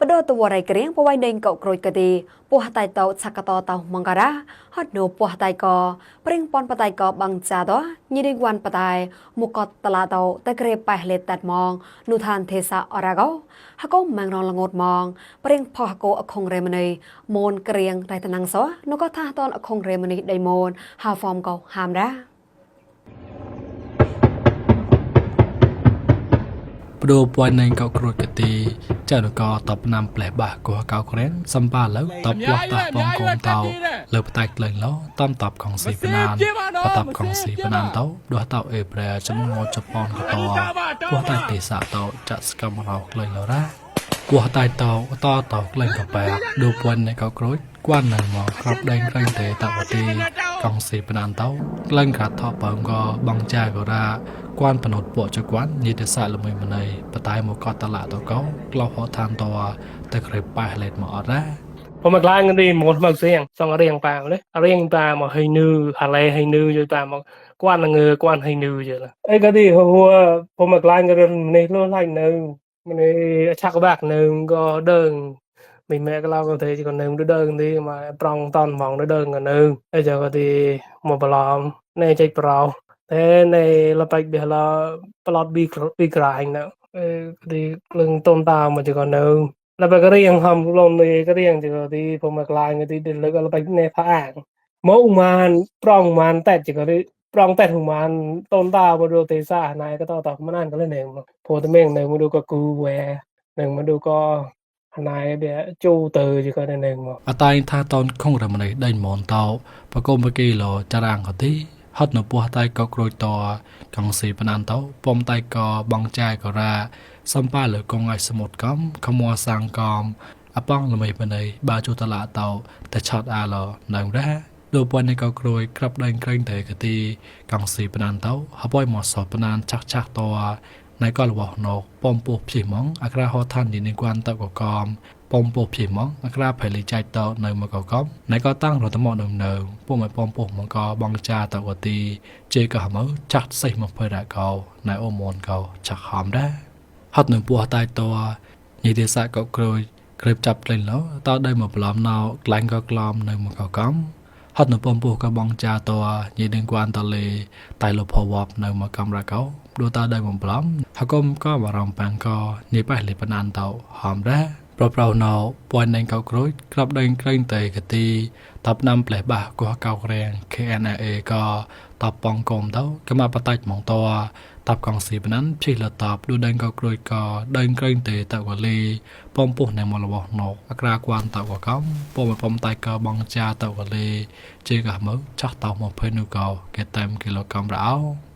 បដតវរៃក្រៀងបវៃដេងកោក្រួយកទីពោះតៃតោឆកតតោមងការ៉ាហត់ណូពោះតៃកព្រិងពនបតៃកបងចាតញីរិងវ៉ាន់បតៃមុកតតឡាតោតក្រេប៉ះលេតាត់ម៉ងនុឋានទេសាអរ៉ាកោហកោម៉ាងរងលងត់ម៉ងព្រិងផោះកោអខងរេមនីមូនក្រៀងរៃតណាំងសោនុកថាតនអខងរេមនីដៃមូនហាហ្វមកោហាមរ៉ា បដូពួយណេងកោក្រួយកទីចៅនកតបណាំផ្លេះបាសកោកោក្រែនសំប៉ាលើតបលាស់តាបងកូនតោលើបតៃក្លែងឡតំតបកងស៊ីបណានបតបកងស៊ីបណានតោដោះតោអេប្រែចំងជប៉ុនកតកោះតៃទេសៈតោចាក់ស្កម្មរោក្លែងលរ៉ាកោះតៃតោតតោក្លែងកបែដូពួយណេងកោក្រួយគួននឹងមកក្របដេងក្រែងទេតវទីកងស៊ីបណានតោក្លែងក្រាត់ថបងកបងចាករាគួនបណូតពកចគួនញីទេសៈល្មួយមណៃបតៃមកកតឡាតកោក្លោហឋានតតែក្រេប៉ះលេតមកអត់រ៉ា ผมมากลางกันดีหมดมาเสียงสองเรียงปามเลยเรียงปามมาให้นือหาเลให้นืออยู่ปามมากวนเงือกวนให้นืออยู่ละไอ้ก็ดีหัวผมมากลางกันในโลกไล่นึงมันในชักบากนึงก็เดินมีแม่ก็เล่ากันเทก็นึงเดินดีมาปรองตอนมองเดินกันนึงไอ้เจ้าก็ดีมาปลอมในใจเปล่าแต่ในละไปเบลาปลอดบีบีกลายนะเออดีเรื่องต้นตามมาจะก็นึง แล้วไปก็เรียงทำลงเลยก็เรียงจะก็ที่ผมมากลางก็ที่เดินแล้วก็เราไปในพระอ่างมออุมานปรองมานแต่จะก็ได้ปรองแต่หุมานต้นตาบดูเตซ่านายก็ต่อต่อมานั่นก็เลยหนึ่งโพตเมงหนึ่งมาดูก็กูแวหนึ่งมาดูก็นายเดี๋ยวจูเตอจะก็ได้หนึ่งมา អតៃថាតនខងរមណៃដេញមនតោបកុំបគីលោចរាងកទីហត់នៅពោះតៃកក្រួយតកងស៊ីបណានតោពំតៃកបងចាយករាសំប៉ាលើកងឲ្យសមុទ្រកំខមសាងកំអបងល្មីបណៃបាជូតឡាតោតែឆតអាឡនៅរ៉ាដូប៉ុននេះក៏ក្រួយក្រាប់ដេញក្រែងតែកទីកងស៊ីបណានតោហបយមកសបណានចាក់ចាក់តណៃក៏លវណកបំពោះភីម៉ងអក្រាហឋាននេះគួនតកកំបំពោះភីម៉ងអក្រាភលីចៃតនៅមកកំណៃក៏តាំងរតមកនៅនៅពួកមកបំពោះមកក៏បងចាតកទីជេក៏មកចាក់សេះមកភរកោណៃអូមនកោចាក់ហំដែរហត់នឹងពោះតៃតញីទេសៈក៏ក្រួយក្រេបចាប់ក្លែងលោតដៃមកប្លំណៅក្លែងក៏ក្លំនៅមកកំហត់នៅបំពោះក៏បងចាតញីនឹងគួនតលេតៃលភវបនៅមកកំរកោដូតាដៃមកប្លំហកុំក៏បារំប៉ាំងក៏ញីប៉ះលេបណានតោហំដែរប្រប្រណៅពួននឹងកោក្រួយក្របដេញក្រែងតេកទីតបណាំផ្លេះបាសកោះកោក្រាំង KNA ក៏តបបងកុំទៅកមបតាច់ម៉ងតតបកងស៊ីបណានភីលតបដូដេងកោក្រួយក៏ដេញក្រែងតេតកលីបំពុះណែមលវណកអក្រាគួនតកកំពមបំតៃកបងចាតកលីជេកមើចាស់តមកភេនុកោកេតាមគីឡូកំរោ